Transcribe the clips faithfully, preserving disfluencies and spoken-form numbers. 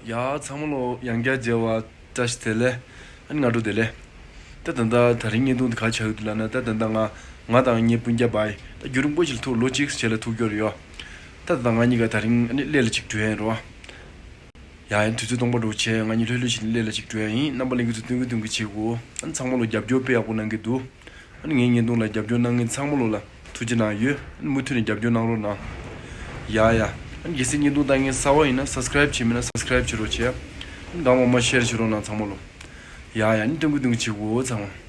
ཡ་ཚང་མ་ལོ་ཡང་བསྐྱར་མཇལ་བ་བཀྲ་ཤིས་བདེ་ལེགས། ཨ་ནི་སྔ་དྲོ་བདེ་ལེགས། ད་ད་ལྟ་ད་རིང་བརྙན་ཐུང་འདི་ག་ཆགས་ཡོད་འདུག་ལབ་ན། ད་ད་ལྟ་ང་ང་དང་ངའི་སྤུན་ཀྱག་བྷའི་ད་རྒྱུན་རིང་པོ་ཞིག་ལ་ཐུག་ལོ་གཅིག་རྗེས་ལ་ཐུག་རྒྱུ་རེད་ཡོད། ད་ད་ལྟ་ང་གཉིས་ཀ་ད་རིང་ཨ་ནི་གླེ་ལ་ཅིག་འགྲོ་ཡ་ཡིན་རོ། ཡ་ཡིན་དུས་ཚོད་སྟོང་པ་འགྲོ་བྱས་ང་གཉིས་ལྷོད་ལྷོད་ཞིག་གླེ་ལ་ཅིག་འགྲོ་ཡ་ཡིན། རྣམ་པ་ལྷན་རྒྱས་ཚོ་སྟོན་གི་སྟོན་གི་བྱེད་དགོས། ཨ་ནི་ཚང་མ་ལོ་རྒྱབ་སྐྱོར་དཔེ་ཡག་པོ་གནང་གི་འདུག་ཨ་ནི་ངའི་བརྙན་ཐུང་ལ་རྒྱབ་སྐྱོར་གནང་མཁན་ཚང་མ་ལོ་ལ་ཐུགས་རྗེ་གནང་ཡོད། ཨ་ནི་མུ་མཐུད་ནས་རྒྱབ་སྐྱོར་གནང་རོགས་གནང་། ཡ་ཡ། ཨ་ནི་གལ་སྲིད་བརྙན་ཐུང་ལྟ་མཁན་གསར་པ་ཡིན་ན་སབ་སི་ཀ་རེབ་བྱས་མེད་ན་སབ་སི་ཀ་རེབ་བྱེད་རོགས་བྱས། ཨ་ནི་གང་མང་མང་ཤེར་བྱེད་རོགས་གནང་ཚང་མ་ལོ། ཡ་ཡ། ཨ་ནི་སྟོན་གི་སྟོན་གི་བྱེད་དགོས་ཚང་མ།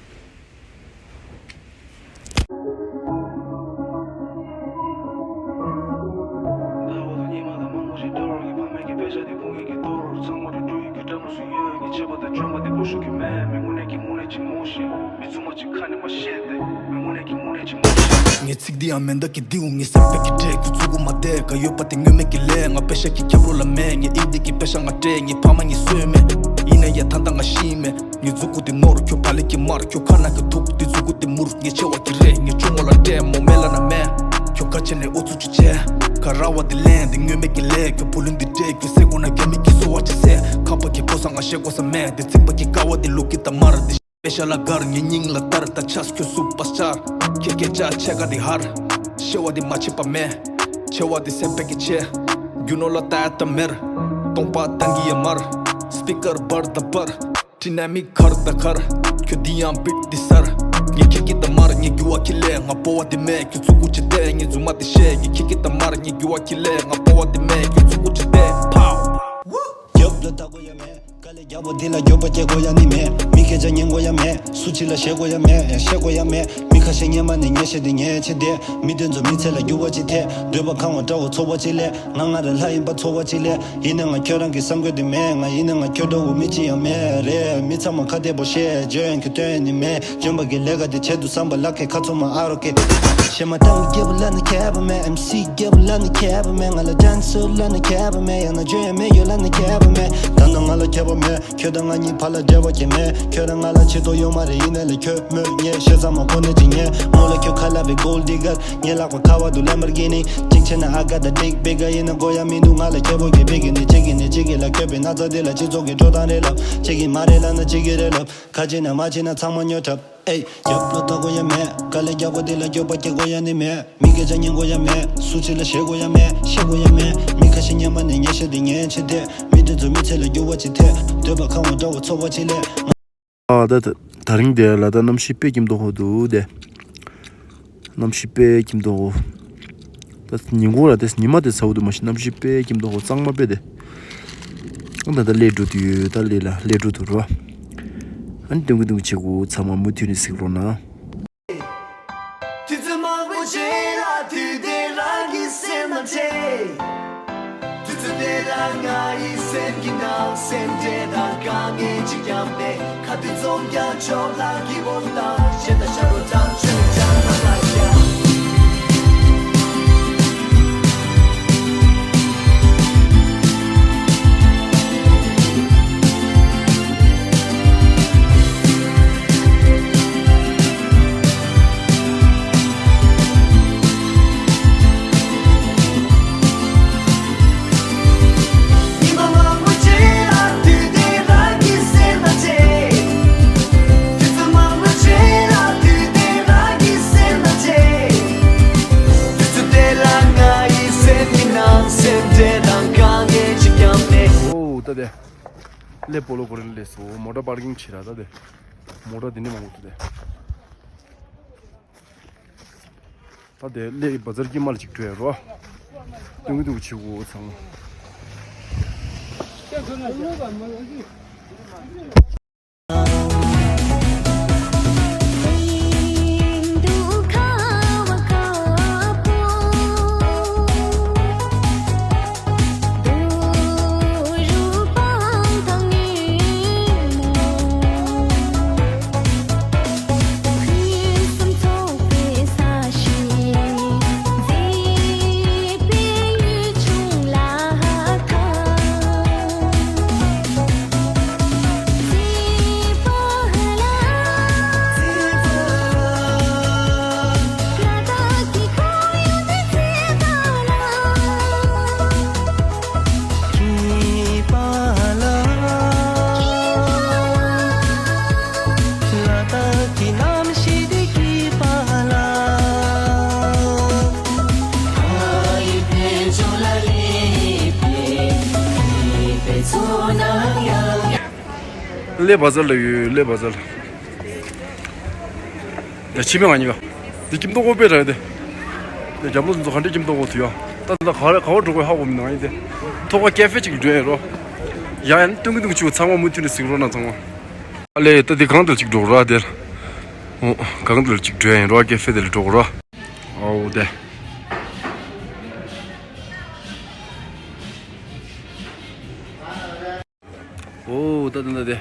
ངས་ཚིག་འདི་ཡང་མེ་མདའ་གི་ལྡེའུ་ངའི་སེམས་པའི་གི་འདྲེ་ཁུ་ཚུགས་མ་བསྡད་ག་ཡོད་པ་དེ་ངོ་མེད་ཀྱི་ལས་ང་པེ་ཤ་གི་ཁྱབ་རོ་ལ་མེད། ངས་ཨིན་དི་གི་པེ་ཤ་ང་སྤྲད། ངས་ཕ་མ་ངས་གསོས་མེད། ཡིན་ན་ཡང་ད་ལྟ་ང་ཤི་མེད། ངའི་མཛུ་གུ་དེ་ནོར་ཁྱོད་བ་ལི་གི་མར། ཁྱོད་ཁ་ན་གི་ཐུག་དེ་མཛུ་གུ་དེ་མུར། ངའི་ཆེ་བ་གི་རེད་ངའི་ཆུང་མོ་ལ་སྤྲད། མོ་མེ་ལ་ན་མེད། ཁྱོད་ཁ་ཆེ་ནས་ཨུ་ཚུགས་ཆུ་ཆེ། ཁ་ར་བ་དེ་ལེན་དེ་ངོ་མེད་ཀྱི་ལས། ཁྱོད་བུ་ལོན་དེ་སྤྲད། ཁྱོད་སེ་གོ་ན་རྒྱ་མི་གི་སོ་བ་ཆེ་སེ། ཁ་པ་གི་གོ་ས་ང་ཤེས་གོ་ས་མེད། དེ་ཚིག་པ་གི་ཀ་བ་དེ་ལུག་གི་ད་མར་དེ། པེ་ཤ་ལ་དགར་ངའི་སྙིང་ལ་ལྟར། ད་ཆགས་ཁྱོད་སུ་པར་སི་ཊར། ཁྱེད་སྐད་ཆ་ཆེ་ག་དེ་ཧར། ཤེས་བ་དེ་མ་བྱེད་པ་མེད། ཆེ་བ་དེ་སེམས་པའི་གི་ཆེ། རྒྱུ་ནོར་ལ་ལྟ་ཡ་ད་མེར། སྟོང་པ་བཏང་གི་ཡ་མར། སི་པི་ཀར་འབར་ད་འབར། ཌི་ན་མིག་ཁར་ད་ཁར། ཁྱོད་འདི་ཡང་བིཊ་འདི་སར། ངས་ཁྱེད་ཀྱི་ད་མར་ངས་རྒྱུ་བ་ཁྱི་ལས་ང་སྤོ་བ་དེ་མེད། ཁྱོད་ཚུགས་ཀུ་ཅི་བལྟས་ངས་རྫུན་མ་དེ་བཤད། ངས་ཁྱེད་ཀྱི་ད་མར་ངས་རྒྱུ་བ་ཁྱི་ལས་ང་སྤོ་བ་དེ་མེད། ཁྱོད་ཚུགས་ཀུ་ཅི་བལྟས་ཕའོ། རྒྱབ་ལ་ལྟ་དགོས་ཡ་མེད། དཀའ་ལས་རྒྱག་པ་འདི་ལ་འགྱོད་པ་སྐྱེ་དགོས་ཡ་ནི་མེད། མི་སྐད་ཆ་ཉན་དགོས་ཡ་མེད། སུ་གཅིག་ལ་བཤད་དགོས་ཡ་མེད། བཤད་དགོས་ཡ་མེད། མི་ཁ་ཤས་སྔན་མ་ནས་ངས་བཤད་དེ་ངས་བྱེད་དེ། མི་དེ་ཚོ་མི་ཚེ་ལ་འགྱུར་བ་ཅིག་ཐེབས། འདོད་པ་ཁེངས་པ་འདྲ་བོ་ཚོར་བ་ཅིག་སླེབས། ང་ང་རང་ལྷ་ཡིན་པ་ཚོར་བ་ཅིག་སླེབས། ཡིན་ན་ང་ཁྱོད་རང་གི་བསམ་དགོས་དེ་མེད། ང་ཡིན་ན་ང་ཁྱོད་འདྲ་བོ་མི་གཅིག་ཡང་མེད་རེད། མི་ཚང་མ་ཁ་བདེ་པོ་བཤད་བརྗོད་ཡང་ཁྱོད་སྟོན་ནི་མེད། འཇོན་པ་གི་ལས་ཀ་དེ་བྱེད་དུ་བསམ་པ་ལ་ཁའི་ཁ་ཚོ་མ་ཨ་རོ་ཀེ། ཞེ་མ་ཏང་གི་སྐྱེས་བུ་ལ་ནི་ཁྱད་པར་མེད། ཨེམ་སི་སྐྱེས་བུ་ལ་ནི་ཁྱད་པར་མེད། ང་ལ་ཌན་སར་ལ་ནི་ཁྱད་པར་མེད། ཡང་ན་བརྗོད་ཡ་མེད་ཡོད་ལ་ནི་ཁྱད་པར་མེད། ད་ནི་ང་ལ་ཁྱད་པར་མེད། ཁྱོད་དང་ང་གཉིས་བར་ལ་འབྲེལ་བ་གང་མེད། ཁྱོད་རང་ང་ལ་ཆེ་མཐོང་ཡོད་མ་རེད། ཡིན་ནའི་ལ་ཁྱོད་མོས་ངས་བཤད་ཙམ་མ་གོ་ནས་ཅི་ཉན། མོ་ལ་ཁྱོད་ཁ་ལག་པའི་གོལ་ཌི་གར། ངའི་ལག་པ་ཁ་བ་དུ་ལེམ་བར་གི་ནི། གཅིག་བྱས་ན་I got the dick bigger། ཡིན་ན་དགོས་ཡ་མི་འདུག་ང་ལ་ཁྱད་པར་གི་བེ་གི་ནི། གཅིག་གི་ནི་གཅིག་གི་ལ་ཁྱོད་པའི་ན་ཚ་དེ་ལ་སྤྱི་ཚོགས་ཀྱི་འགྲོ་སྟངས་རེད་ལབ། གཅིག་གི་མ་རེད་ལབ་ན་གཅིག་གི་རེད་ལབ། ཁ་ཅིག་ན་མ་ཅིག་ན་ཚང་མ་ཉོ་གྲབས། ཨེ། རྒྱབ་ལ་ལྟ་དགོས་ཡ་མེད། དཀའ་ལས་རྒྱག་པ་འདི་ལ་འགྱོད་པ་སྐྱེ་དགོས་ཡ་ནི་མེད། མི་སྐད་ཆ་ཉན་དགོས་ཡ་མེད། སུ་གཅིག་ལ་བཤད་དགོས་ཡ་མེད། བཤད་དགོས་ཡ་མེད། མི་ཁ་ཤས་སྔན་མ་ནས་ངས་བཤད་དེ་ངས་བྱེད་དེ། མི་དེ་ཚོ་མི་ཚེ་ལ་འགྱུར་བ་ཅིག་ཐེབས། འདོད་པ་ཁེངས་པ་འདྲ་བོ་ཚོར་བ་ཅིག་སླེབས། ཨ་ད་ད་ད་རིང་དེ་ལ་ད་གནམ་གཤིས་དཔེ་ཁྱིམ་དུ་ཧོ་འདུག་དེ། གནམ་གཤིས་དཔེ་ཁྱིམ་དུ་ཧོ། ད་ཉིན་གུང་ལ་དེ་ཉི་མ་དེ་ཚ་བོ་འདུག་མ་གཞི་གནམ་གཤིས་དཔེ་ཁྱིམ་དུ་ཧོ་གཙང་མ་དཔེ་དེ། ཨ་ད་ད་སླེབས་འགྲོ་དུས་ཡོད། ད་སླེབས་ལ་སླེབས་འགྲོ་དུས་རོ། ཨ་ནི་སྟོན་གི་སྟོན་གི་བྱེད་དགོས། ཚང་མ་མུ་མཐུད་ནས་གཟིགས་རོགས་གནང་། དུས་ཚོད་མང་པོ་རྗེས་ལ་དུས་དེར་རང་གི་སེམས་ལ་དྲན། དུས་ཚོད་དེ་ལ་ང་ཡི་སེམས་ཀྱི་ནང་སེམས་ཁྲལ་དང་དཀའ་ངལ་ཅིག་ཀྱང་མེད། ཁ་དུས་ཚོང་རྒྱག་ཆོག་ལ་གི་བོ་ལ་ཤེས་ད་ཤ་རོ་ཐང་ཆོས་ཀྱང་མ་ལ་ཡ། ཨོ་ད་དེ། སླེ་པོ་ལོ་གོ་རེ་སླེ་སོ། མོ་ཊ་པར་ཀིང་བྱེད་ར་ད་དེ། མོ་ཊ་དེ་ནི་མང་པོ་འདུག་དེ། ད་དེ་སླེ་བ་ཛར་དཀྱིལ་མ་ལ་ཅིག་འགྲོ་ཡ་རོ། ཏུང་ཏུང་བྱེད་དགོས་ཚང་མ། ལེ་བ་ཛར་ལ་ཡོད། ལེ་བ་ཛར་ལ། ད་ཕྱི་མི་ང་གཉིས་ཀ། འདི་ཀིམ་ཏོག་ཀོ་དཔེ་ར་ཡོད་དེ། འདི་རྒྱབ་ལོགས་འཛུགས་ག་འདྲའི་ཀིམ་ཏོག་ཀོ་དུ་ཡོད། ད་ད་ག་རེ་ག་བ་འགྲོ་དགོས་ཧ་གོ་མི་འདུག་ཨ། ཡིན་དེ། ཐོག་ཁ་ཀེ་ཧྥེ་ཅིག་འགྲོ་ཡིན་རོ། ཡ་ཡ་ནི་ཏུང་གི་ཏུང་ཆུ་ཚང་མ་མུ་མཐུད་ནས་གཟིགས་རོགས་གནང་ཚང་མ། ཨ་ལེ་ད་འདི་གང་དེར་ཅིག་འགྲོ་ར་དེར། ཨོ་གང་དེར་ཅིག་འགྲོ་ཡིན་རོ། ཀེ་ཧྥེ་དེར་འགྲོ་རོ། ཨོ་དེ། ཨོ་ད་ད་ད་དེ།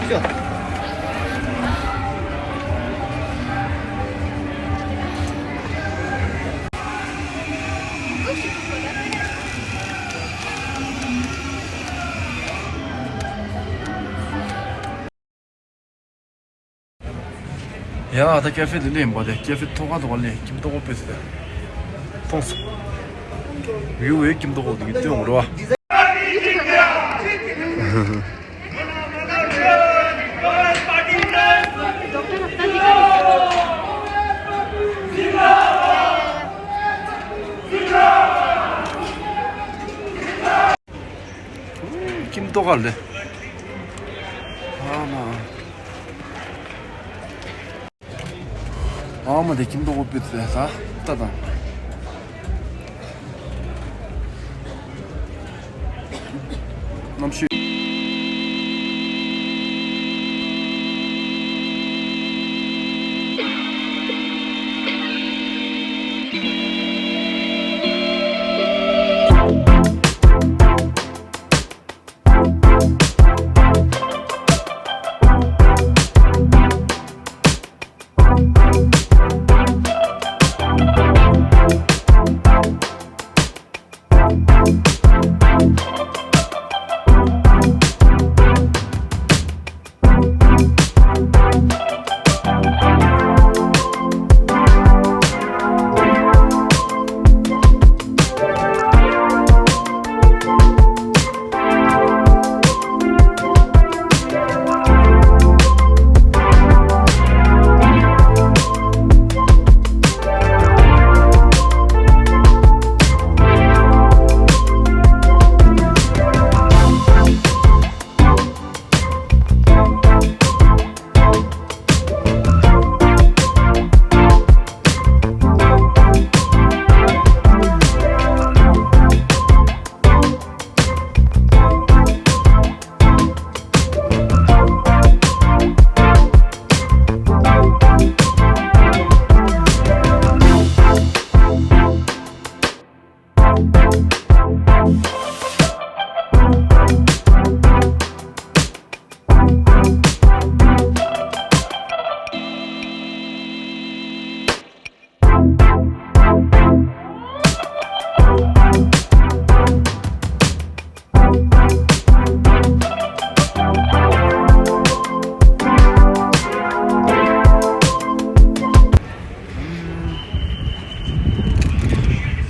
ཡ་ད་ཀེ་ཧྥེ་དེ་ལེན་པ་དེ། ཀེ་ཧྥེ་ཐོག་ཁ་ཐོག་ཁ་ལེན། ཀིམ་ཏོག་ཀོ་དཔེ་ཟེར་མཐོང་སོང་། ཡུ་ཝེ་ཀིམ་ཏོག་ཀོ་དེ་གི་སྟོན་འོང་རོ། ཀིམ་ཏོག་ཀ་ལེ། ཨ་མ། ཨ་མ་དེ་ཀིམ་ཏོག་ཀོ་པི་ཙི་ས་ཏ་དང་། གནམ་གཤིས།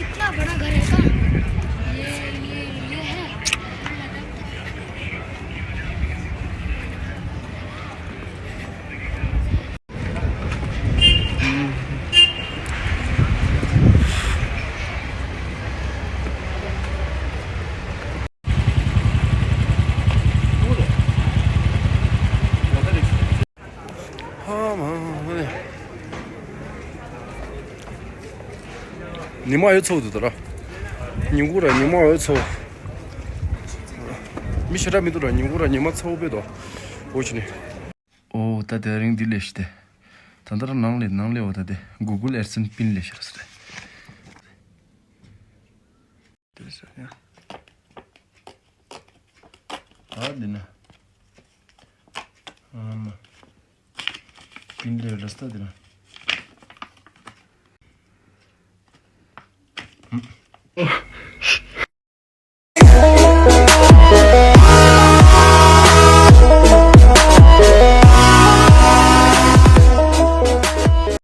इतना बड़ा घर है का? ये, ये, ये है। ཉི་མ་ཡོད་ཚོགས་འདུག་ད་ར། ཉིན་གུང་ར་ཉི་མ་ཡོད་ཚོགས། མི་ཞེ་དྲག་མི་འདུག་ར། ཉིན་གུང་ར་ཉི་མ་ཚོགས་པས་དོ། འོ་ཆི་ནི། ཨོ་ད་དེ་རིང་འདི་ལས་ཤི་སྟེ། ད་ལྟ་ར་ནང་ལས་ནང་ལས་འོ་ད་དེ་གུ་གུལ་ཨེ་ཌི་སེན་སི་པིན་ལས་ཤི་ར་སི་ཏེ། དེ་ས་ཡ། ད་འདི་ན། ཨ་མ། པིན་ལས་ར་སི་ཏ་འདི་ན།